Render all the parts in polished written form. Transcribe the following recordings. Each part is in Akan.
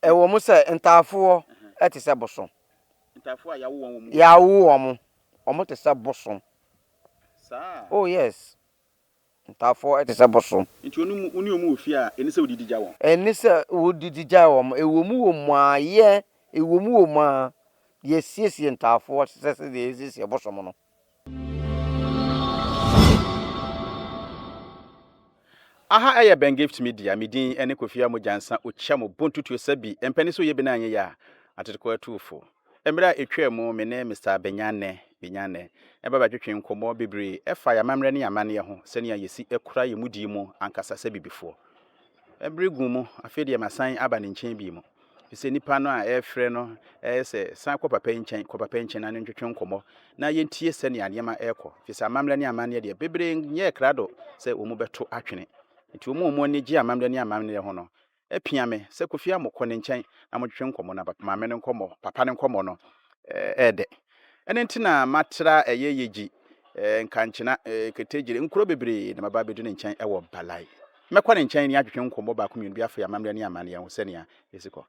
Ɛwɔ mu sɛ ntaafoɔ te sɛ bosom. Ntaafoɔ a yɛawo wɔn wɔ mu. Yɛawo wɔn, wɔn te sɛ bosom. Saa. Oh yes, ntaafoɔ te sɛ bosom. Nti wo ne wɔn wɔ fie a, ɛnni sɛ wodidi gya wɔn? Ɛnni sɛ wodidi gya wɔn. Ɛwɔ mu wɔ mu ara, yɛ, ɛwɔ mu wɔ mu ara, yɛsiesie ntaafoɔ te sɛ sɛdeɛ yɛsiesie bosom no. Aha ɛyɛ Ben Gift Media, me din ɛne Kofi Amogyansa Okyia mo bontutuo sɛ bi mpɛne sɛ oyɛ bi na anyɛ yɛ a atetekoa atu fo. Mmerɛ a ɛtwaa mu me ne Mister Benyanne, Benyanne, ɛba bɛtwetwe nkɔmmɔ bebree ɛfa yɛn amammerɛ ne yɛn amanneɛ ho sɛnea yɛsi kura yɛn mudie mu ankasa sɛ Bibifoɔ. Bere guu mu, afei deɛ masan aba ne nkyɛn bio. Efisɛ nipa no a ɛrefrɛ no yɛ sɛ, San kɔ papa yi nkyɛn, kɔ papa yi nkyɛn na ne ntwetwe nkɔmmɔ, na yɛntie sɛnea nneɛma rekɔ. Efisɛ amammerɛ ne amanneɛ deɛ, bebree nyɛɛ krado sɛ wɔbɛto atwene. Enti wɔn a wɔn ani gye amammerɛ ne amanneɛ ho no pia me sɛ, Kofi Amoh, kɔ ne nkyɛn na montwetwe nkɔmmɔ. Na maame no nkɔmmɔ, papa no nkɔmmɔ no yɛ dɛ. Ɛno nti na matra ɛyɛ Yegyi, Nkankyena, Ketegyire, nkuro bebree na maba abɛdu ne nkyɛn wɔ Balai. Mɛkɔ ne nkyɛn ne atwetwe nkɔmmɔ baako mmienu bi afa yɛn amammerɛ ne amanneɛ ho sɛnea ɛsi kɔ.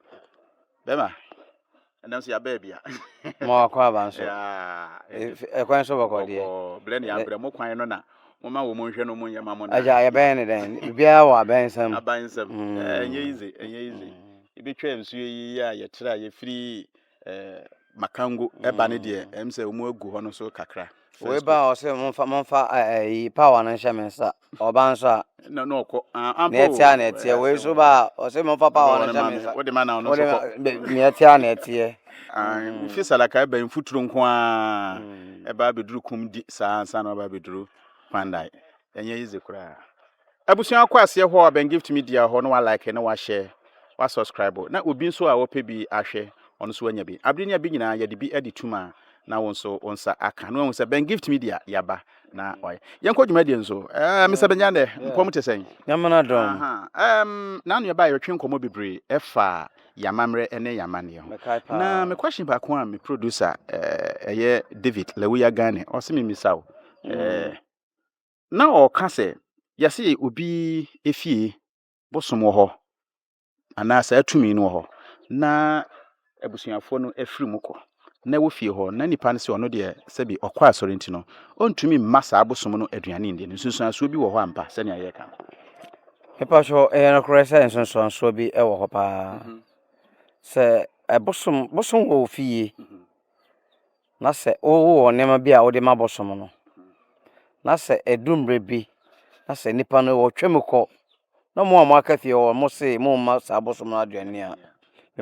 Bɛma, ɛnam so yɛabaa bi a. Ma wakɔ aba nso. Ɛkwan so bɔkɔ deɛ. Bɔkɔɔ, brɛ ne abrɛ mo kwan no na moma wɔn nhwɛ no mo nyɛ ma mo na. Agya yɛbɛyɛ ne dɛn? Biribiara wɔ abɛnsɛm. Abansɛm. Ɛnyɛ easy, ɛnyɛ easy. Yɛbɛtwa nsuo yi a yɛtra yɛfiri Makango ɛba ne deɛ ɛm sɛ wɔn agu hɔ no so kakra. Wei ba a ɔsɛ momfa momfa ɛyi power no nhyɛ me nsa ɔba nso a. Na na ɔkɔ ampa o. Nea ɛteɛ a na ɛteɛ wei nso ba a ɔsɛ momfa power no nhyɛ me nsa. Wode ma na ɔno nso kɔ. Nea ɛteɛ a na ɛteɛ. Wofi Salaka ɛba mfuturo nko ara ɛba abɛduru Kumdi saa ansa na waba abɛduru Kwandae. Ɛnyɛ easy koraa. Abusua kɔ aseɛ hɔ a Ben Gift Media hɔ na wa like na wa share, wa subscribe na obi nso a ɔpɛ bi ahwɛ ɔno nso wanya bi. Abere ne abere nyinaa yɛde bi adi tum a na wo nso wo nsa aka na wahu sɛ Ben Gift Media yaba na wayɛ. Yɛnkɔ dwumadie nso. Eh, Mr. Benyande, mpɔm te sɛn? Nyame no adom. Aha. Um, na ano yɛba yɛtwe nkɔmmɔ bebree ɛfa yɛn amammerɛ ne yɛn amanneɛ ho. Mekae paa. Na me question baako a me producer ɛyɛ David Lawuya Gane ɔse me misa wo. Eh, Na ɔreka sɛ, Yɛse obi efie bosom wɔ hɔ anaa saa tumi no wɔ hɔ na abusuafoɔ no afiri mu kɔ na ɛwɔ fie hɔ na nipa no sɛ ɔno deɛ sɛbi ɔkɔ asɔre nti no ɔntumi mma saa bosom no aduane ndi no, nsunsuansoɔ bi wɔ hɔ ampa sɛnea yɛreka no? Mepakyɛw, ɛyɛ nokorɛ sɛ nsunsuansoɔ bi wɔ hɔ paa. Sɛ ɛbosom, bosom wɔ wo fie na sɛ wowɔ nneɛma bi a wode ma bosom no, na sɛ ɛdu mmerɛ bi na sɛ nnipa no wɔtwam kɔ na mo a moaka fie hɔ mo se momma saa bosom no aduane a,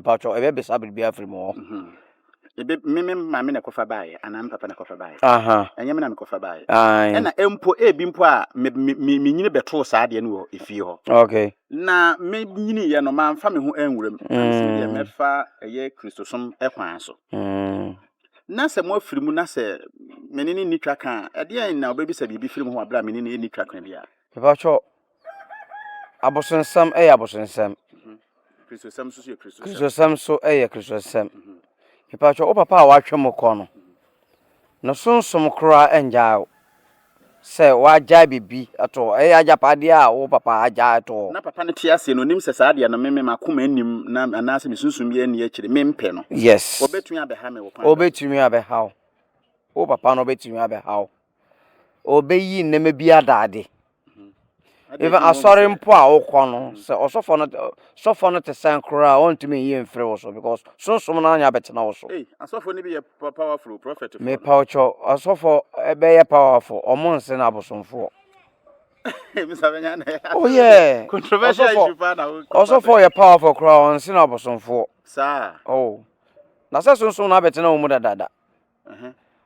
mepatwɔ ɛbɛbisa biribi afiri mo hɔ. Ebe me me maame na ɛkɔfa baeɛ anaa me papa na ɛkɔfa baeɛ. Aha. Ɛnyɛ me na mekɔfa baeɛ. Ae. Ɛna mpo ebi mpo a me me me menyini bɛtoo saa adeɛ no wɔ efie hɔ. Okay. Na me nyiniiɛ no mamfa me ho anwura mu. Na mese me deɛ mɛfa ɛyɛ Kristosom kwan so. Na sɛ moafiri mu na sɛ me ne no nni twaka a, ɛdeɛn na ɔbɛbisa biribi firi mo hɔ wɔ berɛ a me ne no nni twaka biara? Mepakyɛw, abosonsɛm yɛ abosonsɛm. Kristosɛm nso yɛ Kristosɛm. Kristosɛm nso yɛ Kristosɛm. Mepakyɛw, wo papa a watwe mo kɔ no, ne sunsum koraa nnyae wo sɛ wagyae biribi ato hɔ. Ɛyɛ agyapadeɛ a wo papa agyae ato hɔ. Na papa no te aseɛ no, ɔnim sɛ saa adeɛ no me me m'akoma nnim na anaasɛ me sunsum biara nni akyire, mempɛ no. Yes. Ɔbɛtumi abɛha me wɔ kwan bɛn so? Ɔbɛtumi abɛha wo. Wo papa no ɔbɛtumi abɛha wo. Ɔbɛyi nneɛma bi adaade. Even asɔre mpo a wokɔ no, sɛ ɔsɔfo no sɔfo no te sɛn koraa a ɔntumi nyi mfiri wo so because sunsum no anya abɛtena wo so. Ei, asɔfo no bi yɛ powerful, prophet fo. Mepa wo kyɛw, ɔsɔfo bɛyɛ powerful, ɔmo nse no abosomfoɔ. Oh yeah. Controversial issue paa na wo. Ɔsɔfo yɛ powerful koraa, ɔnse no abosomfoɔ. Saa. Oh. Na sɛ sunsum no abɛtena wo mu dadaada.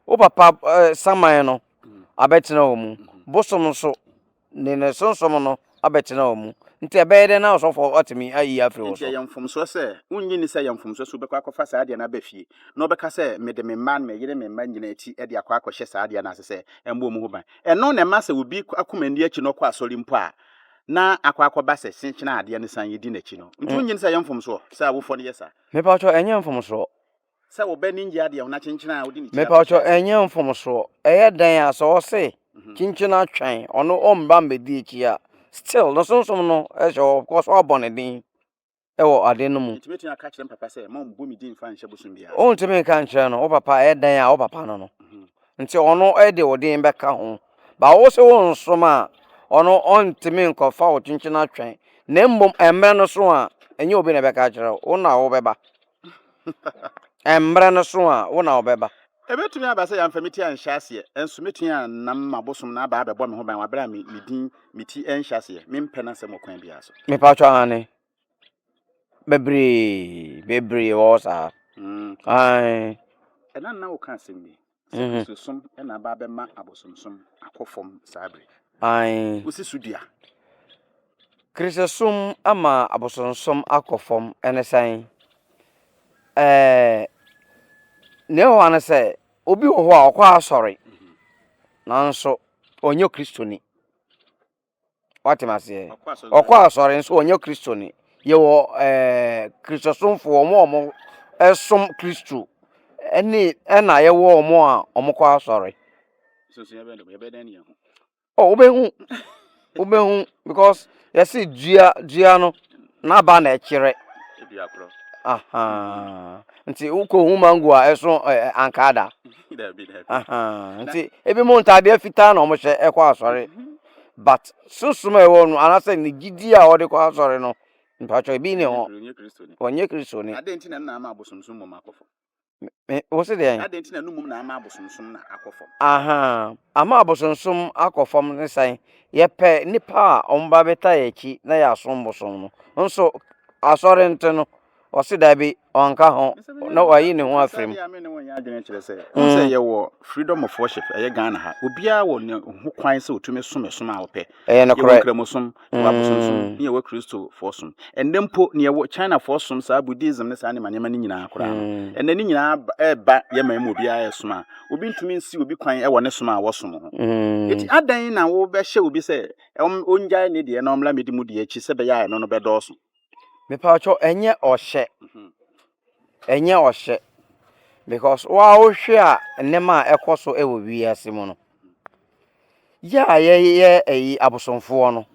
Wo papa eh, saman no abɛtena wo mu. Bosom nso ne ne sonsom no abɛtena wo mu. Nti ɛbɛyɛ dɛn na ɔsɔfo atumi ayi afiri wo Nti so? ɛyɛ mfomsoɔ sɛ, wonnye nni sɛ ɛyɛ mfomsoɔ sɛ wobɛkɔ akɔfa saa adeɛ no aba fie na wobɛka sɛ mede me mma ne me yere me mma nyinaa akyi de akɔ akɔhyɛ saa adeɛ no ase sɛ ɛmmɔ wɔn ho ban. Ɛno na ɛma sɛ obi akoma nni akyi na ɔkɔ asɔre mpo a, na akɔ akɔba sɛ kyenkyena adeɛ no san di n'akyi no. Nti wonnye nni sɛ ɛyɛ mfomsoɔ sɛ awofoɔ no yɛ saa? Mepakyɛw, ɛnyɛ mfomsoɔ. Sɛ wo ba ni ngye adeɛ ho na kyenkyen a wode ne ti Mepakyɛw, ɛnyɛ mfomsoɔ. Ɛyɛ dɛn a sɛ ɔse kyenkyen atwɛn ɔno ɔmba mbɛdi akyi a, still no sunsum no hyɛ hɔ because woabɔ ne din. Wɔ ade no mu. Nti mɛtumi aka akyerɛ me papa sɛ mma ɔmmɔ me din mfa nhyɛ bosom biara ase? Wontumi nka nkyerɛ no, wo papa ɛyɛ dɛn a wo papa no no. Nti ɔno de wo din bɛka ho. Ba wo se wonsom a, ɔno ɔntumi nkɔfa wo kyenkyen atwɛn. Na mmom mmerɛ no so a, ɛnyɛ obi na ɛbɛka akyerɛ wo, wo na wobɛba. Mmerɛ no so a, wo na wobɛba. Ɛbɛtumi aba sɛ yɛamfa me ti anhyɛ aseɛ, nso mɛtumi anam m'abosom no aba abɛbɔ me ho ban wɔ berɛ a me din, me ti nhyɛ aseɛ. Mempɛ n'asɛm wɔ kwan biara so. Mepatwɔ aane. Bebree, bebree wɔ hɔ saa. Aane. Ɛna na woka asɛm bi. Sɛ Kristosom na aba abɛma abosonsom akɔ fam saa bere. Aane. Wosi so dua. Kristosom ama abosonsom akɔ fam ɛne sɛn? Ɛɛ, nea ɛwɔ hɔ ara ne sɛ, obi wɔ hɔ a ɔkɔ asɔre, nanso ɔnyɛ Kristoni. Wate me aseɛ? Ɔkɔ asɔre nso ɔnyɛ Kristoni. Yɛwɔ ɛɛ Kristosomfoɔ, wɔn a wɔsom Kristo, ɛne ɛna yɛwɔ wɔn a wɔkɔ asɔre. Oh, wobɛhu, wobɛhu because yɛse dua dua no n'aba na ɛkyerɛ. Aha. Nti wokɔhu mango a ɛso ankaa da. Nti ebi mu ntaadeɛ fitaa na wɔhyɛ ɛkɔ asɔre. But sunsum a ɛwɔ no anaasɛ ne gyidi a ɔde kɔ asɔre no, mpakyɛ ebi ne hɔ. Ɔnyɛ Kristoni. Adɛn nti na na ama abosomsom mmom akɔ fam? Me, wo se deɛn? Adɛn nti na no mmom na ama abosomsom na akɔ fam? Aha, ama abosomsom akɔ fam ne sɛn? Yɛpɛ nnipa a wɔn ba bɛta yɛn akyi na yɛasom bosom no. Nso asɔre nte no, ɔse daabi, ɔnka ho, na wayi ne ho afiri mu. Saa deɛ a me ne wo nyɛ adwene kyerɛ sɛ, wohu sɛ yɛwɔ freedom of worship, ɛyɛ Ghana ha. Obiara wɔ ne ho kwan sɛ ɔtumi som ɛsom a ɔpɛ. Ɛyɛ nokorɛ. Yɛwɔ Nkramosom, yɛwɔ abosomsom, ne yɛwɔ Kristofoɔ som. Ɛnnɛ mpo, ne yɛwɔ Chinafoɔ som, saa Buddhism ne saa nneɛma nneɛma no nyinaa koraa no. Ɛnnɛ ne nyinaa ɛreba yɛn man mu, obiara resom a, obi ntumi nsi obi kwan wɔ ne som a wɔsom ho. Enti adɛn na wobɛhyɛ obi sɛ ɔngyae ne deɛ na ɔmmra mmɛdi mo deɛ akyi sɛ ɛbɛyɛ a ɛno no bɛdɔɔso? Mepatwɔ ɛnyɛ ɔhyɛ. Ɛnyɛ ɔhyɛ because wo ara wohwɛ a nneɛma a ɛkɔ so wɔ wiase mu no, yɛ a yɛyɛ ɛyi abosomfoɔ no,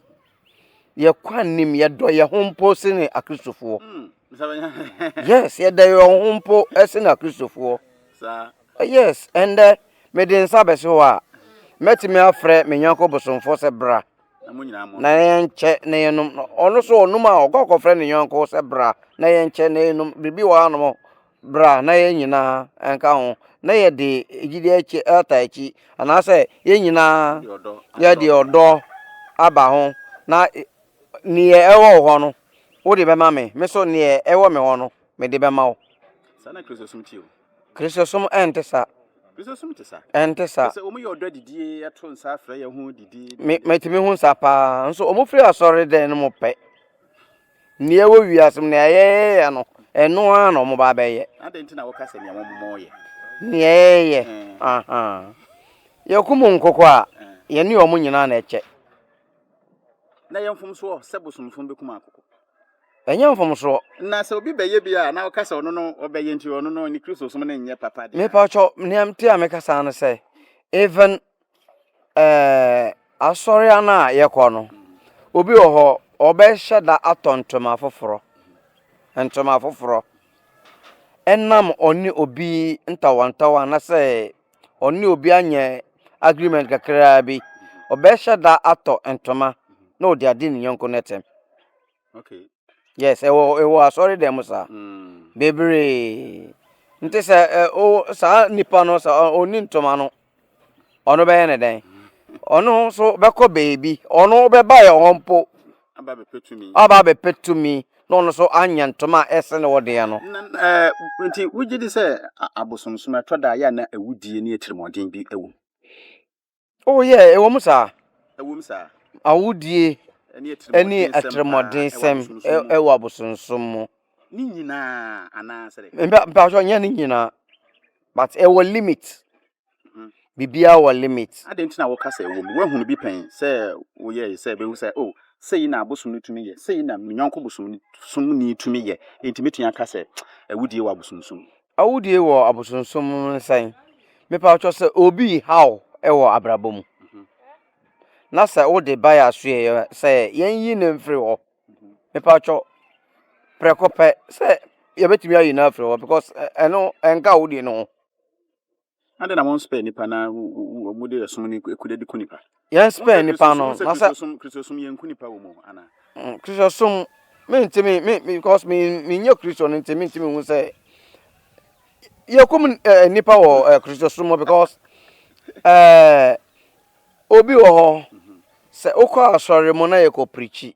yɛkɔ anim, yɛdɔ yɛn ho mpo sene akristofoɔ. Yes, yɛdɔ yɛn ho mpo sene akristofoɔ. Yes, ɛndɛ mede nsa bɛsi hɔ a, mɛtumi afrɛ me yɔnko bosomfoɔ sɛ bra. Na yɛnkyɛ na yɛnom. Ɔno nso ɔnom a, ɔkɔ akɔfrɛ ne yɔnko sɛ bra na yɛnkyɛ na yɛnom. Biribi wɔ hanom, bra na yɛn nyinaa nka ho. Na yɛde gyidi akyi ata akyi anaasɛ yɛn nyinaa yɛde ɔdɔ aba ho. Na neɛ ɛwɔ wo hɔ no, wode bɛma me. Me nso neɛ ɛwɔ me hɔ no, mede bɛma wo. Saa na Kristosom te o. Kristosom ɛnte saa. Kristosom te saa. Ɛnte saa. Sɛ wɔn yɛ ɔdɔ didie, yɛto nsa frɛ yɛn ho didi. Me metumi hu saa paa. Nso wɔn firi asɔre dɛn no mu pɛ. Nea ɛwɔ wiase mu nea yɛyɛ no, ɛno ara na wɔn ba abɛyɛ. Adɛn nti na wɔka sɛ nea wɔn yɛ? Nea yɛyɛ. Aha. Yɛkum nkokɔ a, yɛne wɔn nyinaa na ɛkyɛ. Na yɛ mfomsoɔ sɛ bosomsom bɛkum akokɔ. Ɛnyɛ mfomsoɔ. Na sɛ obi bɛyɛ bi a, na ɔka sɛ ɔno no ɔbɛyɛ nti ɔno no ne Kristosom no nyɛ papa deɛ. Mepakyɛw, nea nti a meka saa ne sɛ, even eh, asɔre ano a yɛkɔ no, obi wɔ hɔ, ɔbɛhyɛ da atɔ ntoma foforɔ, ntoma foforɔ, ɛnam ɔne obi ntawantawa anasɛ ɔne obi anyɛ agreement kakraa bi, ɔbɛhyɛ da atɔ ntoma na ɔde adi ne yɔnko no atɛm. Okay. Yes, ɛwɔ ɛwɔ asɔre dɛm mu saa. Bebree. Nti sɛ ɛ o saa nipa no sɛ ɔni ntoma no, ɔno bɛyɛ ne dɛn? Ɔno nso bɛkɔ beebi. Ɔno bɛba yɛ hɔ mpo. Aba abɛpɛ tumi. Aba abɛpɛ tumi na ɔno nso anya ntoma a ɛsene wo deɛ no. Na ɛɛ nti wogye di sɛ abosomsom ɛtɔ da a yɛ a na awudie ne atirimuɔden bi wɔ mu? Oh yeah, ɛwɔ mu saa. Ɛwɔ mu saa. Awudie ɛne atirimuɔdensɛm ɛwɔ abosomsom mu. Ne nyinaa anaasɛ dɛ? Mpatsɔ nyɛ ne nyinaa but ɛwɔ limit. Biribiara wɔ limit. Adɛn nti na woka sɛ ɛwɔ mu? Woahunu bi pɛn sɛ woyɛe sɛ bɛhu sɛ, oh, sei na abosom no tumi yɛ, sei na me yɔnko bosomsomni tumi yɛ, enti mɛtumi aka sɛ awudie wɔ abosomsom mu? Awudie wɔ abosomsom mu ne sɛn? Mepa wo kyɛw sɛ obi reha wo wɔ abrabɔ mu na sɛ wode ba yɛ asoɛeɛ sɛ yɛnyi no mfiri hɔ, mepa wo kyɛw. Prɛko pɛ sɛ yɛbɛtumi ayi no afiri hɔ because ɛno ɛnka wo deɛ no ho. Adɛn na wɔn spare nipa na wɔn de ɛsom no kuda de ku nipa? Yɛn spare nipa no na sɛ Kristosom yɛn ku nipa wɔ mu ana? Kristosom mentumi me because me menyɛ Kristo no nti mentumi hu sɛ yɛkum nipa wɔ Kristosom mu because ɛɛ obi wɔ hɔ sɛ wokɔ asɔre mu na yɛkɔ pirikyi.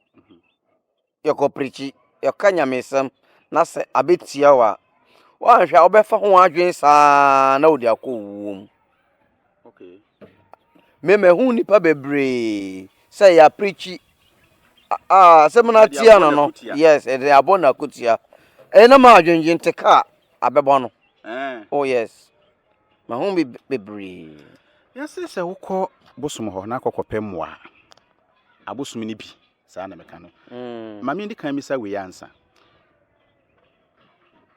Yɛkɔ pirikyi, yɛka nyamesɛm na sɛ abɛtia wo a, woanhwɛ a wobɛfa ho adwene saa na wode akɔ owuo mu. Me mahu nnipa bebree sɛ yɛapirikyi a asɛm no atia no no yes ɛde abɔ no akotia ɛna ma adwendwen te kaa abɛbɔ no. Oh yes mahu bi bebree. Yɛse sɛ wokɔ bosom hɔ na akɔkɔpɛ mmoa abosom no bi Saa na meka no. Ma mendi kan mmisa wei ansa.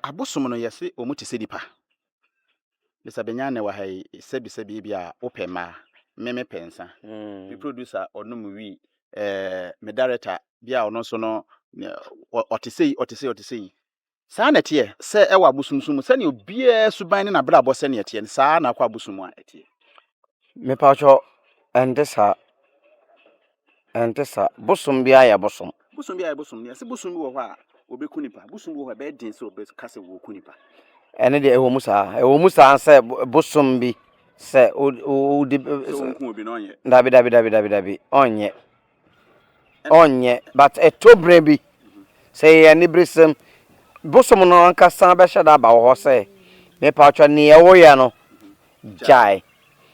Abosom no yɛse wɔn te sɛ nipa. Mr. Benyanne wɔ ha yi, sɛbi sɛbi ebi a wopɛ mmaa, me mepɛ nsa. Me producer ɔnom wii, eh, me director bi a ɔno nso no ɔte sei, ɔte sei, ɔte sei. Saa na ɛteɛ sɛ ɛwɔ abosomsom mu, sɛnea obiara suban ne n'abrabɔ sɛnea ɛteɛ no, saa ara na akɔ abosom mu a ɛteɛ. Mepakyɛw, ɛnte saa. Ɛnte saa. Bosom biara yɛ bosom. Bosom biara yɛ bosom. Yɛse bosom bi wɔ hɔ a, obeku nipa. Bosom bi wɔ hɔ a, ɛbɛyɛ den sɛ ɔbɛka sɛ wɔreku nipa. Ɛno deɛ ɛwɔ mu saa. Ɛwɔ mu saa sɛ bosom bi sɛ wodi. Sɛ ɔnku obi no ɔnyɛ. Dabi dabi dabi dabi dabi ɔnyɛ. Ɔnyɛ but ɛtɔ berɛ bi sɛ yɛyɛ aniberesɛm bosom no ankasa bɛhyɛ da aba wɔ hɔ sɛ mepatwɔ neɛ woyɛ no gyae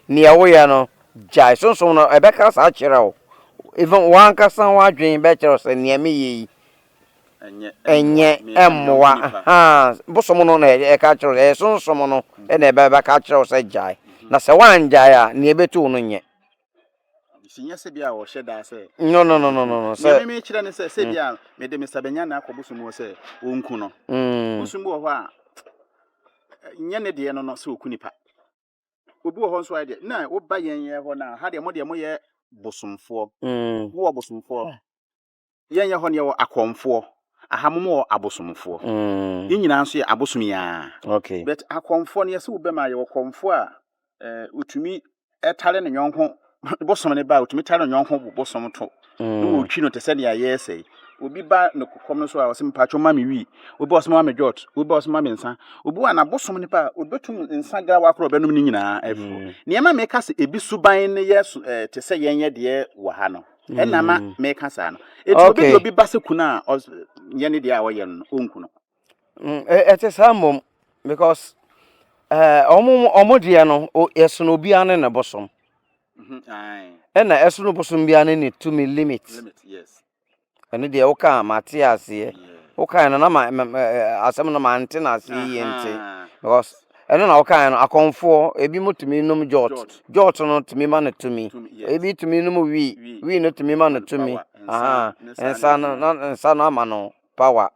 neɛ woyɛ no gyae sonsom no ɛbɛka saa kyerɛ wo even wankasa w'adwene bɛkyerɛ wo sɛ neɛ meyɛ yi ɛnyɛ ɛmmoa haa bosom no na ɛka kyerɛ wo ɛyɛ sonsom no ɛna ɛbɛka kyerɛ wo sɛ gyae na sɛ woangyae a neɛ ɛbɛtu wo no nyɛ. Nti nyɛ sɛ bi a ɔhyɛ daa sɛ. No no no no no. Sɛ. Nea meme kyerɛ ne sɛ sɛ bi a mede Mr. Benya akɔ bosom hɔ sɛ ɔnku no. Bosom bi wɔ hɔ a nyɛ ne deɛ no no sɛ ɔku nipa. Obi wɔ hɔ nso ayɛ deɛ na woba yɛn yɛ hɔ na ha deɛ mo deɛ moyɛ bosomfoɔ. Mowɔ bosomfoɔ. Yɛn yɛ hɔ no yɛwɔ akɔmfoɔ. Aha mo mowɔ abosomfoɔ. Yɛn nyinaa nso yɛ abosom yi ara. Okay. But akɔmfoɔ no yɛsɛ wobɛma yɛwɔ kɔmfoɔ a eh, otumi tare ne yɔnko bosom ne ba a otumi tare ne yɔnko bosom to. Na wɔtwi no te sɛ nea yɛresɛ yi. Obi ba no kɔm no so a ɔsɛ mpatwo ma me wi. Obi ɔsɛ ma me jot. Obi ɔsɛ ma me nsa. Obi wɔ n'abosom ne ba a obetum nsa grawa korɔ ɔbɛnom ne nyinaa afuro. Nneɛma meka sɛ ebi suban no yɛ eh, te sɛ yɛn yɛ deɛ wɔ ha no. Ɛna ma meka saa no. Eti obi de obi ba sɛ kunu a ɔyɛ ne deɛ a ɔyɛ no ɔnku no. Ɛte saa mmom because ɔmo ɔmo deɛ no ɛsono obiara ne ne bosom. Ɛna ɛsono bosom biara ne ne tumi limit. Limit, yes. Ɛno deɛ woka a mate aseɛ. Wokae no na ma asɛm no mante no aseɛ yie nti because ɛno na wokae no akɔmfoɔ ebi mo tumi nom jot jot no tumi ma no tumi ebi tumi nom wii wii no tumi ma no tumi nsa no na nsa no ama no power.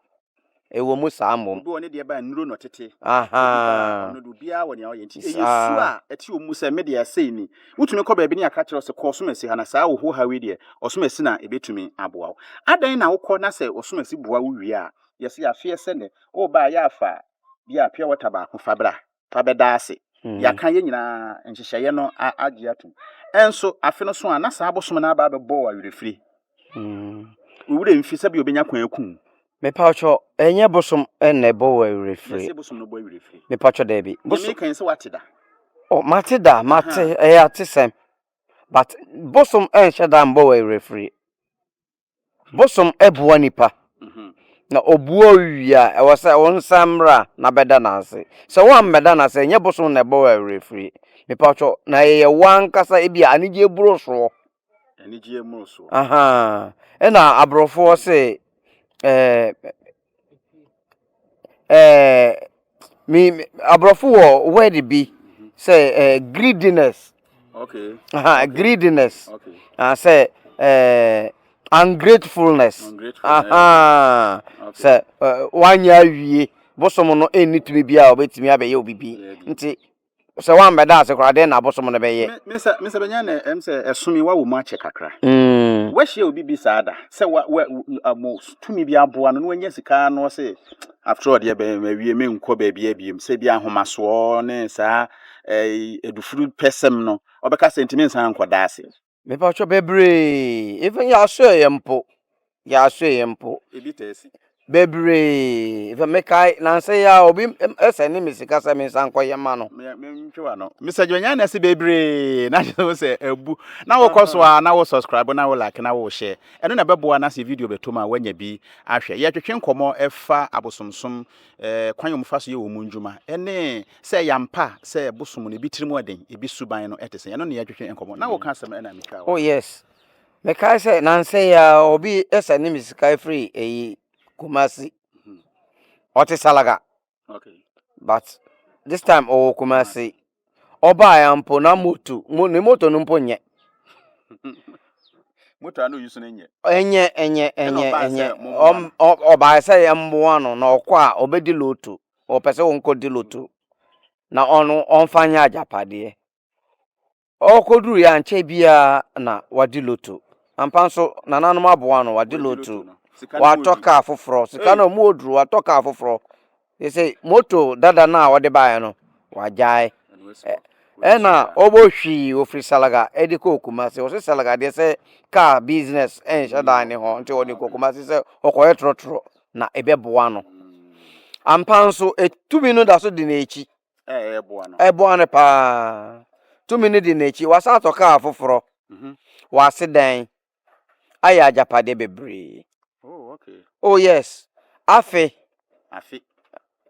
Ɛwɔ mu saa mmom. Obi wɔ ne deɛ ba nnuro na ɔtete. Ahaa. Ɔno de obiara wɔ nea ɔyɛ nti ɛyɛ su a ɛte wɔn mu sɛ me deɛ sei ni. Wotumi kɔ baabi ne yɛaka kyerɛ wo sɛ kɔ ɔsomasi ha na saa wo ho haw yi deɛ ɔsomasi na ɛbɛtumi aboa wo. Adɛn na wokɔ na sɛ ɔsomasi boa wo wie a yɛse afeɛ sɛ nnɛ woba a yɛ afa bi a pure water baako fa bra fa bɛda ase. Yɛaka yɛn nyinaa nhyehyɛeɛ no agye atom. Ɛnso afe no so a na saa bosom no aba abɛbɔ wo awerɛfiri. Wo werɛ mfi sɛdeɛ ɔbɛnya kwan aku wo. Mepatwɔ, ɛnyɛ bosom na ɛbɔ wo awerɛfiri. Yɛse bosom no bɔ awerɛfiri. Mepatwɔ daabi. Deɛ meka yi sɛ wate da? Oh, mate da, mate, ɛyɛ atesɛm. But bosom nhyɛ da mbɔ wo awerɛfiri. Bosom boa nipa. Na ɔboa wo wie a, ɛwɔ sɛ wo nsa mmra na bɛda no ase. Sɛ woammɛda no ase, ɛnyɛ bosom na ɛbɔ wo awerɛfiri. Mepatwɔ, na ɛyɛ wo ankasa ebi a anigyeɛ boro soɔ. Anigyeɛ mmorosoɔ. Ahaa. Ɛna aborɔfoɔ se ɛɛ ɛɛ me aborɔfo wɔ word bi sɛ ɛɛ greediness. Okay. Aha, greediness. Okay. Ah, sɛ ɛɛ ungratefulness. Ungratefulness. Aha. Okay. Sɛ ɛɛ wanyɛ awie bosom no ɛnni tumi biara a ɔbɛtumi abɛyɛ obi bi. Nti. Sɛ woambɛda ase koraa, dɛn na abosom no bɛyɛ? Me sɛ me sɛ bɛnya na ɛm sɛ ɛsom yi wawɔ mu akyɛ kakra. Wahyia obi bi saa da sɛ wa wa mo tumi bi aboa no na wanya sika no ɔse after all deɛ bɛn mawie menkɔ baabi abiem sɛ bi ahomasoɔ ne saa ɛɛ edufuru pɛsɛm no ɔbɛka sɛ ntumi nsan nkɔda ase. Mepatwɔ bebree even yɛasoɛeɛ mpo yɛasoɛeɛ mpo. Ebi taa si. Bebree even mekae nansa yi a obi sɛne me sika sɛ mensan nkɔyɛ ma no. Mentwe w'ano. Mr. Dwanya na ɛse bebree na kyerɛ wo sɛ abu na wokɔ so a na wo subscribe na wo like na wo share ɛno na ɛbɛboa na sɛ video bɛtɔ mu a woanya bi ahwɛ. Yɛtwetwe nkɔmmɔ ɛfa abosomsom eh, kwan a wɔfa so yɛ wɔn ndwuma ɛne Sɛ ɛyɛ ampa sɛ bosom no ebi tirim ɔden, ebi suban no te sɛn? Ɛno na yɛtwetwe nkɔmmɔ. Na woka asɛm ɛna metwaa wo. Oh yes. Mekae sɛ nansa yi ara obi sɛne me sika firi eyi Kumasi. Ɔte Salaga. Okay. But this time ɔwɔ Kumasi. Ɔbaeɛ mpo na moto, ne moto no mpo nyɛ. Moto a na oyi so no nyɛ. Ɛnyɛ, ɛnyɛ, ɛnyɛ, ɛnyɛ. Ɔbaeɛ sɛ yɛmmoa no na ɔkɔ a ɔbɛdi loto. Ɔpɛ sɛ ɔnkɔdi loto na ɔno ɔmfa nyɛ agyapadeɛ. Ɔkɔduruiɛ ankyɛ biara na wadi loto. Ampa nso nananom aboa no wadi loto. Watɔ kaa foforɔ. Sika no ɔmu ɔduru watɔ kaa foforɔ. Sɛ moto dada no a ɔde baeɛ no wagyae. Ɛna ɔbɔ hwii ɔfiri Salaga de kɔɔ Kumasi. Ɔse Salaga deɛ sɛ kaa business ɛnhyɛ da ne hɔ nti ɔde kɔ Kumasi sɛ ɔkɔyɛ trɔtrɔ. na ɛbɛboa no. Ampa nso, tumi no da so di n'akyi. Ɛboa no paa. Tumi no di n'akyi. Wasan atɔ kaa foforɔ. Mhm. Wase dan. Ayɛ agyapadeɛ bebree. Oh, okay. Oh, yes. Afe. Afe.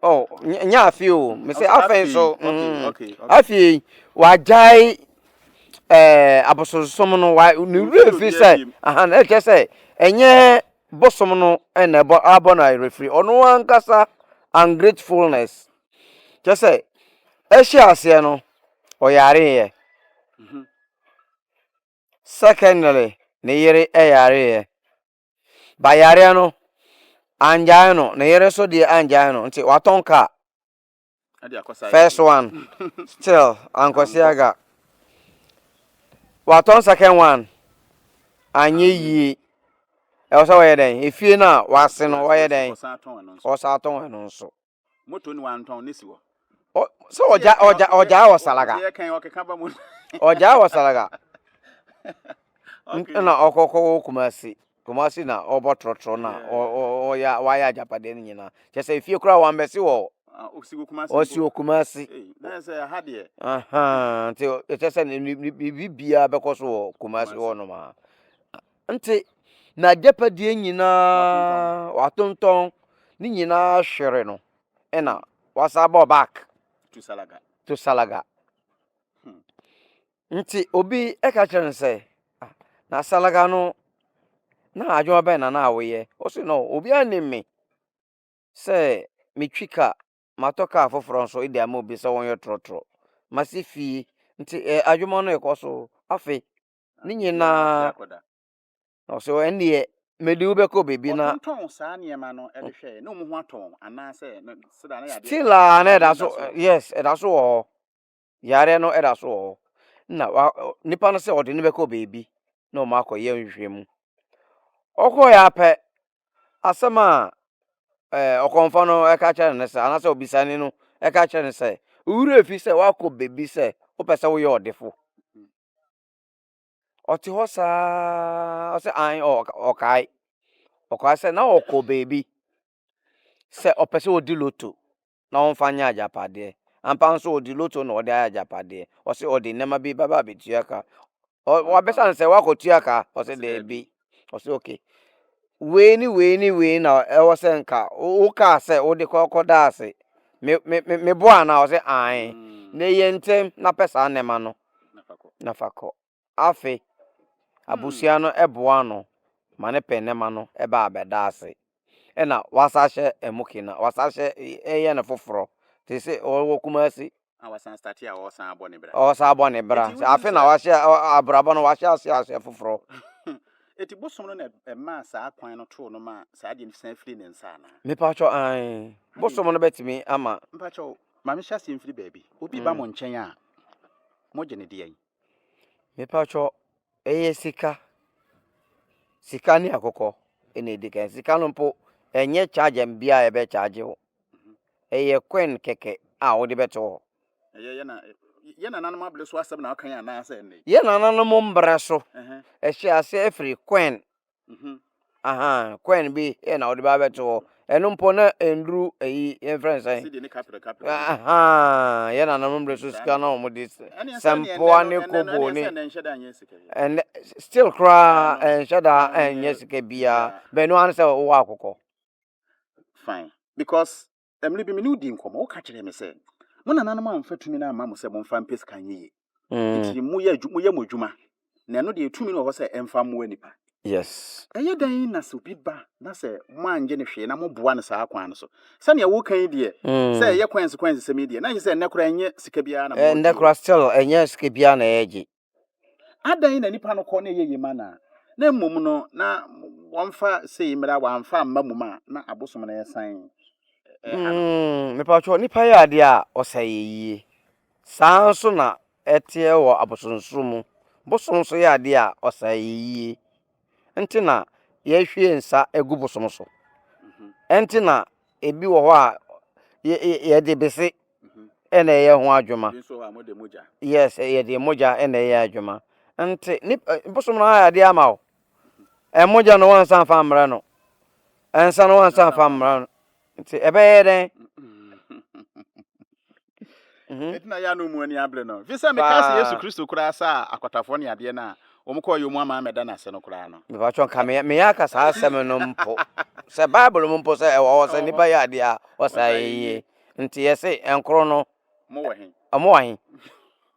Oh, nyɛ afe o. Mese afe nso. Afe yi, wagyae ɛɛ abosonsom no, wa ne werɛ fi sɛ, aha, na ɛkyɛ sɛ ɛnyɛ bosom no na ɛbɔ abɔ no awerɛfiri. Ɔno ankasa ungratefulness. Kyɛ sɛ ɛhyɛ aseɛ no, ɔyareeɛ. Mhm. Secondly, ne yere yareeɛ. Ba yareɛ no angyae no, ne yere nso deɛ angyae no nti watɔn kaa. First one still ankwasi aga. Watɔn second one anyɛ yie. Ɛwɔ sɛ wɔyɛ dɛn? Efie no a wase no wɔyɛ dɛn? Ɔsan tɔn ɛno nso. Moto no wantɔn ne si hɔ. Sɛ ɔgya ɔgya ɔgyaa wɔ salaga. Ɔgyaa wɔ salaga. Ɛna ɔkɔkɔ wɔ Kumasi. Kumasi na ɔbɔ trɔtrɔ na ɔyɛ wayɛ agyapadeɛ no nyinaa. Kyɛ sɛ efie koraa wambɛsi wɔ ɔsi wɔ Kumasi. Nti kyɛ sɛ biribi biara bɛkɔ so wɔ Kumasi hɔ nom a. Nti n'agyapadeɛ nyinaa watontɔn ne nyinaa hwere no ɛna wasan bɔ back to Salaga. To Salaga. Hmm. Nti obi ɛka kyerɛ no sɛ ah, na Salaga no na adwuma bɛn na na woyɛ? Ɔsi no obi anim me sɛ metwi ka matɔ kaa foforɔ nso de ama obi sɛ wɔnyɛ trɔtrɔ masi fie nti eh, adwuma no ɛkɔ so afei ne nyinaa na ɔsɛ ɛnneɛ mede wo bɛkɔ baabi na ɔtontɔn saa nneɛma no de hwɛɛ na ɔmo ho atɔ wɔn anaasɛ sɛda na yadeɛ still a na ɛda so yes ɛda so wɔ hɔ yareɛ no ɛda so wɔ hɔ na wa nipa no sɛ ɔde no bɛkɔ baabi na ɔmo akɔyɛ nhwehwɛmu ɔkɔɔ yɛ apɛ asɛm a ɛɛ ɔkɔmfɔ no ɛka kyerɛ no sɛ anaasɛ obisani no ɛka kyerɛ no sɛ owurɛ fi sɛ wakɔ baabi sɛ wopɛ sɛ woyɛ ɔdefo Ɔte hɔ saa ɔsɛ an ɔkae. Ɔkae sɛ na ɔkɔ baabi sɛ ɔpɛ sɛ ɔdi loto na ɔmfa nyɛ agyapadeɛ. Ampa nso ɔdi loto na ɔde ayɛ agyapadeɛ. Ɔsɛ ɔde nneɛma bi bɛba abɛtua ka. Wabisa no sɛ woakɔtua ka? Ɔsɛ daabi. Ɔsɛ okay. Wei ne wei ne wei na ɛwɔ sɛ nka wokaa sɛ wode kɔkɔda ase. Me me me meboa anaa? Ɔsɛ ae. Na yɛ ntɛm na pɛ saa nneɛma no na fa kɔ. Afe, abusua no boa no ma ne pɛ nneɛma no ba abɛda ase. Ɛna wasa ahyɛ ɛmo kena, wasa ahyɛ ɛyɛ no foforɔ. Te sɛ ɔwɔ Kumasi. A wasan starte a ɔresan abɔ ne bra. Ɔresan abɔ ne bra. Afe na wahyɛ abrabɔ no wahyɛ ase ahyɛ foforɔ. Eti bosom no na ɛmaa saa kwan no too no ma saa adeɛ no san firi ne nsa anaa? Mepakyɛw ae. Bosom no bɛtumi ama. Mpakyɛw. Ma mehyɛ aseɛ mfiri baabi. Obi ba mo nkyɛn a, mogye no deɛn? Mepakyɛ, ɛyɛ sika. Sika ne akokɔ na ɛdi kan. Sika no mpo, ɛnyɛ charge biara a yɛbɛ charge wo. Ɛyɛ coin kɛkɛ a wode bɛto hɔ. Ɛyɛ yɛ na yɛ nananom abere so asɛm na ɔka yi anaasɛ ɛnɛ? Yɛ nananom mbrɛ so. Ɛhyɛ aseɛ firi coin. Ahaa, coin bi na wode ba abɛto hɔ. Ɛno mpo na ɛnduru ɛyi yɛmfrɛ no sɛn? Sidi ne kaprɛ kaprɛ. Ahaa, yɛ nananom mbrɛ so sika na wɔn de sɛmpoa ne kobo ne. Ɛnɛ still koraa ɛnhyɛ da ɛnyɛ sika biara. Bɛn no ara ne sɛ wowɔ akokɔ. Fine because Mmere bi me ne wo dii nkɔmmɔ, woka kyerɛɛ me sɛ mo nananom amfa tumi no amma mo sɛ momfa mpɛ sika nyɛ yie. Nti moyɛ adwu moyɛ mo adwuma, na ɛno deɛ tumi no wɔ hɔ sɛ ɛmfa mmoa nnipa. Yes. Ɛyɛ dɛn na sɛ obi ba na sɛ moangye no hwee na moboa no saa kwan no so? Sɛnea woka yi deɛ, sɛ ɛyɛ coins coins sɛm yi deɛ, na ɛkyerɛ sɛ ɛnnɛ koraa ɛnyɛ sika biara na Ɛnnɛ moregye o. koraa still ɛnyɛ sika biara na yɛregye. Adɛn na nipa no kɔ na ɛyɛ yie ma no a, na mmom no na wɔmfa sei mmra, wɔamfa amma mmom a, na abosom no resan ɛha no? Mepatwɔ, nipa yɛ adeɛ a ɔsɛ yɛ yie. Saa nso na ɛteɛ wɔ abosonsom mu. Bosom nso yɛ adeɛ a ɔsɛ yɛ yie. Nti na yɛhwie nsa gu bosom so. Ɛnti na ebi wɔ hɔ a yɛde bese na ɛyɛ ho adwuma. Yes, yɛde mogya na ɛyɛ adwuma. Nti ne bosom no ayɛ adeɛ ama wo. Mogya no wansa mfa mmrɛ no. Nsa no wansa mfa mmrɛ no. Nti ɛbɛyɛ dɛn? Ɛti na yɛ ano mu ani abere no. Fi sɛ mekaa sɛ Yesu Kristo koraa saa akwatafoɔ ne adeɛ no a wɔn kɔɔ yɛ mu ama amɛda no ase no koraa no. Mepakyɛ nka me meyɛ aka saa asɛm no mpo. Sɛ Bible mu mpo sɛ ɛwɔ hɔ sɛ nipa yɛ adeɛ a ɔsa yɛ yie. Nti yɛse nkoro no Ɔmo wɔ he? Ɔmo wɔ he?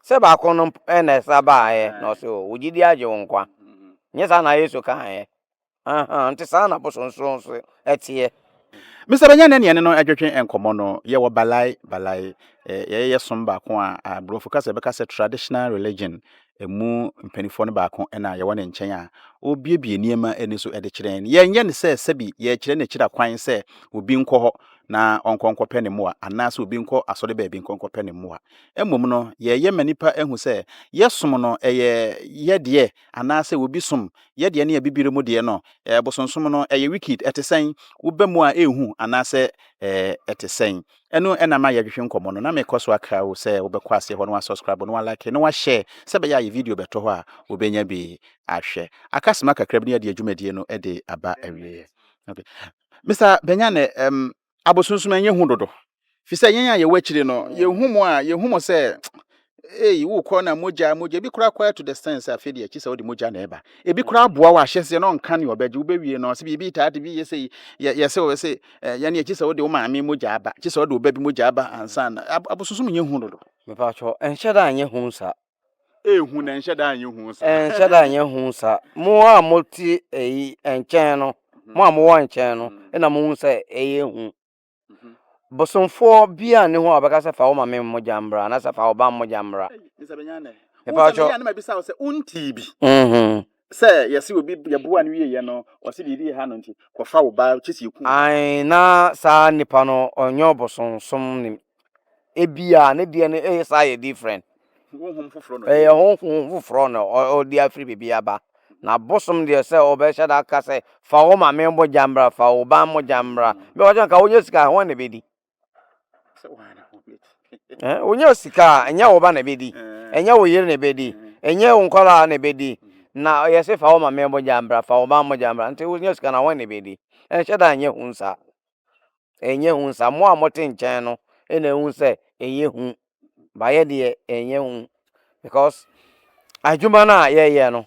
Sɛ baako no na ɛsa baeɛ na ɔse o, wo gyidie agye wo nkwa. Nyɛ saa na Yesu kaeɛ? Ahaa, nti saa na bosonsom nso ɛteɛ. Mister Benya ne yɛne no ɛtwetwe nkɔmmɔ no, yɛwɔ Balai, Balai, yɛyɛ yɛ som baako a aborɔfo kasa yɛbɛka sɛ traditional religion ɛmu mpaninfoɔ no baako na yɛwɔ ne nkyɛn a ɔrebuebue nneɛma ani so de kyerɛ yɛn. Yɛnyɛ no sɛ sɛbi yɛrekyerɛ no akyira kwan sɛ obi nkɔ hɔ na ɔnkɔ nkɔpɛ ne mmoa anaasɛ obi nkɔ asɔre baabi nkɔ nkɔpɛ ne mmoa. Mmom no, yɛreyɛ ma nnipa ahu sɛ yɛsom no ɛyɛ yɛ deɛ anaasɛ obi som yɛ deɛ ne abibire mu deɛ no, bosonsom no ɛyɛ wicked, ɛte sɛn? Woba mu a ɛrehu anaasɛ ɛte sɛn? Ɛno na ama yɛdwehwe nkɔmmɔ no. Na mekɔ so akra wo sɛ wobɛkɔ aseɛ hɔ na woasubscribe na woalike na woahyɛ sɛ ɛbɛyɛ a yɛ video bɛtɔ hɔ a wobɛnya bi ahwɛ. Aka sima kakra bi na yɛde adwumadie no de aba awieɛ. Okay. Mr. Benyane, um, abosonsom ɛnyɛ hu dodo. Fi sɛ yɛn a yɛwɔ akyire no, yɛhu mo a, yɛhu mo sɛ ei wokɔ na mogya mogya ebi koraa kɔɛ to the sense afei deɛ akyi sɛ wode mogya na ɛba ebi koraa aboa wo ahyɛseɛ na ɔnka ne ɔbɛgye wobɛwie no ɔsɛ biribi taa de bi yɛ sɛ yɛ yɛ sɛ wɔsɛ yɛne akyi sɛ wode wo maame mogya aba akyi sɛ wode wo ba bi mogya aba ansa na abosonsom nyɛ hu dodo. Mepatwɔ ɛnhyɛ da nyɛ hu saa. Ehu na ɛnhyɛ da nyɛ hu saa. Ɛnhyɛ da nyɛ hu saa. Mo a mote ɛyi nkyɛn no, mo a mowɔ nkyɛn no, ɛna mohu sɛ ɛyɛ hu. Bosomfoɔ biaa nni hɔ a ɔbɛka sɛ fa wo mame mogya mmra anaasɛ fa wo ba mogya mmra. Mepatwɔ. Na mabisa wo sɛ wontii bi sɛ yɛse obi yɛboa no wieɛ no ɔse biribi ha no nti kɔfa wo ba kyɛ sɛ yɛku. Ae na saa nipa no ɔnyɛ ɔbosonsom ni ebia ne deɛ no ɛyɛ saa yɛ different. Honhom foforɔ na Ɛyɛ honhom foforɔ na ɔde afiri baabi aba. Na bosom deɛ sɛ ɔbɛhyɛ da aka sɛ fa wo maame mogya mmra, fa wo ba mogya mmra. Bɛ wɔkyɛ nka wonya sika a hwan na ɛbɛdi? Wonya sika a ɛnyɛ wo ba na ɛbɛdi, ɛnyɛ wo yere na ɛbɛdi, ɛnyɛ wo nkwadaa na ɛbɛdi. Na yɛse fa wo maame mogya mmra, fa wo ba mogya mmra. Nti wonya sika na hwan na ɛbɛdi? Ɛnhyɛ da nyɛ hu saa. Ɛnyɛ hu saa. Mo a mote nkyɛn no na ɛhu sɛ ɛyɛ hu. But yɛ deɛ ɛnyɛ hu because adwuma no a yɛyɛ no,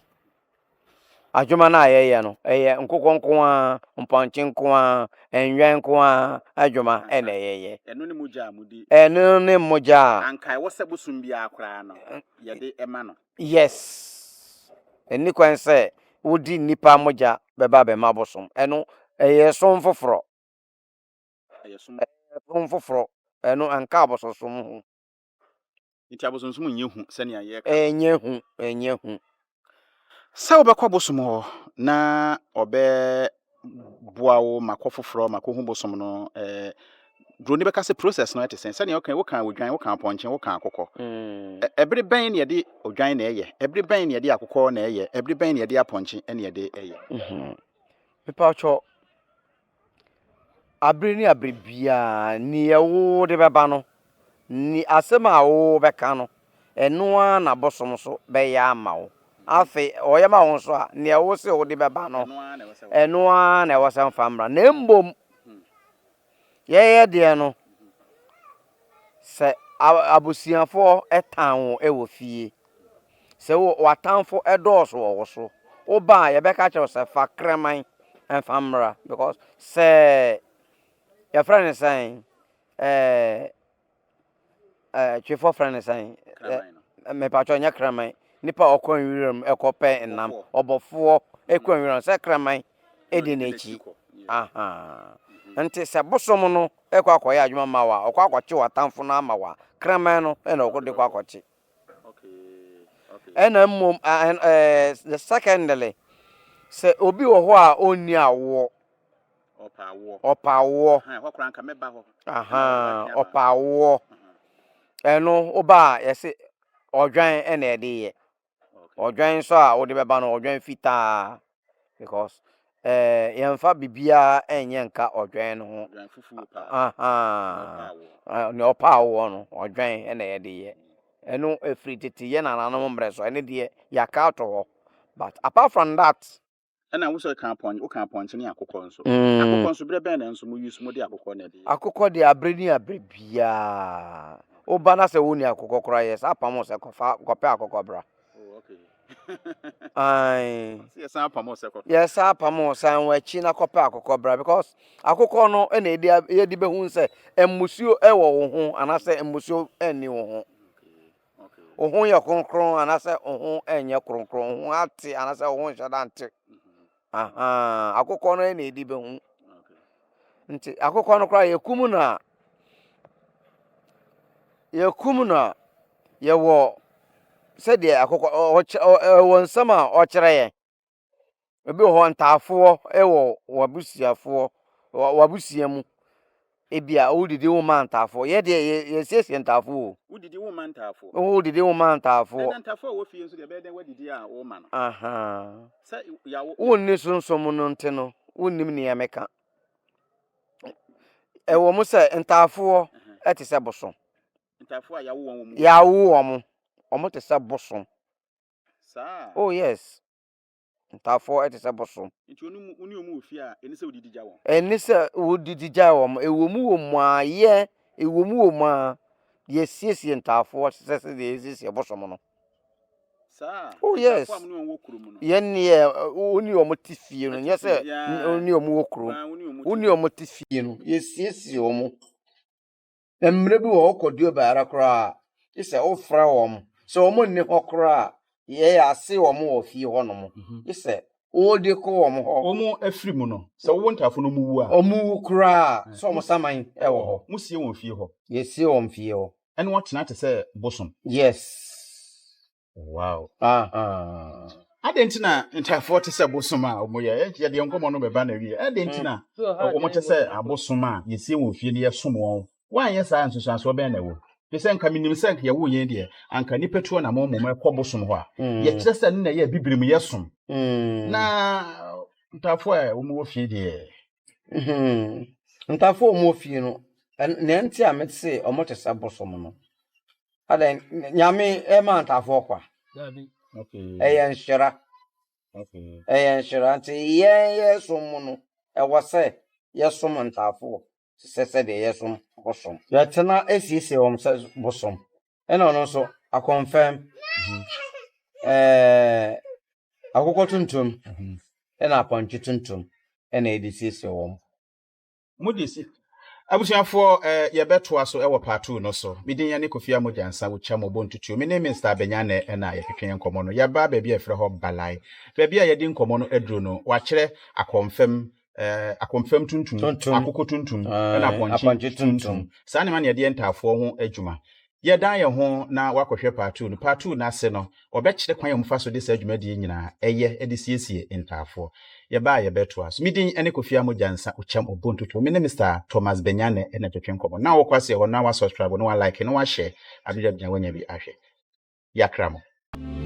adwuma no a yɛyɛ no, ɛyɛ nkokɔ nko ara, mpɔnkye nko ara, nnwan nko ara adwuma na yɛyɛ. Ɛno ne mogya a modi. Ɛno ne mogya a. Anka ɛwɔ sɛ bosom biara koraa no yɛde ma no. Yes. Ɛnni kwan sɛ wodi nnipa mogya bɛba abɛma bosom. Ɛno ɛyɛ som foforɔ. Ɛyɛ som. Ɛyɛ som foforɔ. Ɛno ɛnka abosonsom ho. Nti abosonsom nyɛ hu sɛnea yɛka no. Ɛnyɛ hu, ɛnyɛ hu. Sɛ wobɛkɔ bosom hɔ na ɔbɛboa wo ma kɔ foforɔ ma kɔhu bosom no, ɛɛ, Buroni bɛka sɛ process no ɛte sɛn? Sɛnea woka woka odwan, woka apɔnkye, woka akokɔ. Ɛbere bɛn na yɛde odwan na ɛyɛ? Ɛbere bɛn na yɛde akokɔ na ɛyɛ? Ɛbere bɛn na yɛde apɔnkye na yɛde ɛyɛ? Mepatwɔ, abere ne abere biara, nea wode bɛba no, ni asɛm a wobɛka no, ɛno ara na bosom nso bɛyɛ ama wo. Afei, ɔyɛ ma wo nso a, nea wo se wode bɛba no, ɛno ara na ɛwɔ sɛ mfa mmra. Na mmom, yɛyɛ deɛ no, sɛ abusuafoɔ tan wo wɔ fie, sɛ w'atamfo dɔɔso wɔ wo so, woba a yɛbɛka kyerɛ wo sɛ fa kraman mfa mmra because sɛ yɛfrɛ no sɛn ɛɛ ɛɛ twefoɔ frɛ no sɛn mepatwɔ nyɛ kraman nipa a ɔkɔ nwuram ɛkɔpɛ nam ɔbɔfoɔ ɛkɔ nwuram sɛ kraman ɛdi n'akyi ahaa nti sɛ bosom no ɛkɔ akɔyɛ adwuma ma wa ɔkɔ akɔkye w'atamfo no ama wa kraman no ɛna ɔkɔ de kɔ akɔkye ɛna mmom ɛɛ secondly sɛ obi wɔ hɔ a ɔnni awoɔ Ɔpɛ awoɔ. Ahaa, ɔpɛ awoɔ. Ɛno woba a yɛse ɔdwan na yɛde yɛ. Ɔdwan nso a wode bɛba no ɔdwan fitaa because ɛɛ yɛmfa biribiara nyɛ nka ɔdwan no ho. Ahaa, nea ɔpɛ awoɔ no ɔdwan na yɛde yɛ. Ɛno ɛfiri tete yɛn nananom mmerɛ so ɛno deɛ yɛaka ato hɔ but apart from that. Ɛna wo sɛ ka apɔn wo ka apɔnkye ne akokɔ nso. Akokɔ nso berɛ bɛn na nso mo use mo de akokɔ na ɛde yɛ? Akokɔ deɛ abere ne abere biara wo ba na sɛ wo ni akokɔ koraa yɛ saa pam wo sɛ kɔfa kɔpɛ akokɔ bra. Oh okay. Ae. Ɔse yɛ san pam wo sɛ kɔpɛ. Yɛ saa pam wo san w'akyi na kɔpɛ akokɔ bra because akokɔ no na yɛde yɛde bɛhu sɛ mmusuo ɛwɔ wo ho anaasɛ mmusuo ɛnni wo ho. Wo ho yɛ kronkron anaasɛ wo ho nyɛ kronkron, wo ho ate anaasɛ wo ho nhyɛ da nte. Ahaa, akokɔ no na ɛdi bɛhu. Nti akokɔ no koraa yɛkum no a, yɛkum no a, yɛwɔ sɛdeɛ akokɔ ɛwɔ nsɛm a ɔkyerɛ yɛn. Ebi wɔ hɔ ntaafoɔ wɔ w'abusuafoɔ w'abusua mu. Ebia wodidi wo ma ntaafoɔ. Yɛ deɛ yɛ yɛsiesie ntaafoɔ o. Wodidi wo ma ntaafoɔ. Wodidi wo ma ntaafoɔ. Ɛna ntaafoɔ a wɔ fie nso deɛ ɛbɛyɛ dɛn wadidi a woma no. Ahaa. Sɛ yawo. Wonni sunsum no nti no wonnim nea meka. Ɛwɔ mu sɛ ntaafoɔ te sɛ bosom. Ntaafoɔ a yawo wɔn wɔ mu. Yawo wɔn, wɔn te sɛ bosom. Saa. Oh yes. Ntaafoɔ te sɛ bosom. Nti wo ne wo ne wɔn wɔ fie a, ɛnni sɛ wodidi gya wɔn? Ɛnni sɛ wodidi gya wɔn. Ɛwɔ mu wɔ mu ara, yɛ, ɛwɔ mu wɔ mu ara, yɛsiesie ntaafoɔ te sɛ sɛdeɛ yɛsiesie bosom no. Saa? Oh yes. Ntaafoɔ a mo ne wɔn wɔ kurom no? Yɛn neɛ, wo ne wɔn te fie no, nyɛ sɛ wo ne wɔn wɔ kurom. Wo ne wɔn te fie no, yɛsiesie wɔn. Na mmerɛ bi wɔ hɔ wokɔ Durban koraa a, gye sɛ wofrɛ wɔn. Sɛ wɔn nni hɔ koraa a, yɛyɛ ase wɔn wɔ fie hɔnom. Gye sɛ wode kɔ wɔn hɔ. Wɔn afiri mu no, sɛ wowɔ ntaafo no wɔwu a. Wɔwu koraa a, sɛ wɔn saman wɔ hɔ. Mosie wɔn fie hɔ? Yɛsie wɔn fie hɔ. Ɛne wɔtena te sɛ bosom? Yes. Wow. Ahaa. Adɛn nti na ntafoɔ te sɛ bosom a wɔyɛ? Yɛde yɛn nkɔmmɔ no bɛba na wie. Adɛn nti na wɔn te sɛ abosom a yɛsie wɔn fie na yɛsom wɔn? Woanyɛ saa nsusuansoɔ bɛn na ɛwɔ? Fi sɛ nka menim sɛ nka yɛwo yɛn deɛ anka nnipa tuo na mo mmom ɛkɔ bosom hɔ a yɛkyerɛ sɛ ne na ɛyɛ abibirim yɛsom. Na ntafoɔ a wɔn wɔ fie deɛ. Ntafoɔ a wɔn wɔ fie no, nea nti a mete wɔn te sɛ bosom no, Adɛn, Nyame ɛma ntafoɔ kwa? Ɛyɛ nhyira. Ɛyɛ nhyira nti yɛn yɛsom mu no, ɛwɔ sɛ yɛsom ntafoɔ te sɛ sɛdeɛ yɛsom bosom. Yɛtena esiesie wɔn sɛ bosom. Ɛna ɔno nso akɔnfɛm, ɛɛ akokɔ tuntum, ɛna apɔnkye tuntum ɛna yɛde siesie wɔn. Mo de si. Abusuafoɔ eh, yɛbɛtoa so wɔ part 2 no so. Me din ne Kofi Amogyansa, Wotwa Mo Bɔ Ntutuo. Me ne Mister Abenyanɛ na yɛtwetwe yɛn nkɔmmɔ no. Yɛaba baabi a yɛfrɛ hɔ Balai. Baabi a yɛde nkɔmmɔ no aduru no, wɔakyerɛ akɔmfam, eh, akɔmfam tuntum, Tuntum. akokɔ tuntum, ɛna Ae, apɔnkye apɔnkye tuntum. tuntum. Saa nneɛma na yɛde yɛ ntaafoɔ ho adwuma. Yɛdan yɛn ho na wakɔhwɛ part 2 no. Part 2 no ase no, wɔbɛkyerɛ kwan a wɔfa so de saa dwumadie nyinaa ɛyɛ de siesie ntaafoɔ. Yɛbaa yɛbɛtoa so. Me din ne Kofi Amogyansa Okyam Obontutu. Me ne Mr. Thomas Benyane na twetwe nkɔmmɔ. Na wɔkɔ aseɛ hɔ na wasubscribe na walike na wahyɛ abere a wanya bi ahwɛ. Yɛakra mo.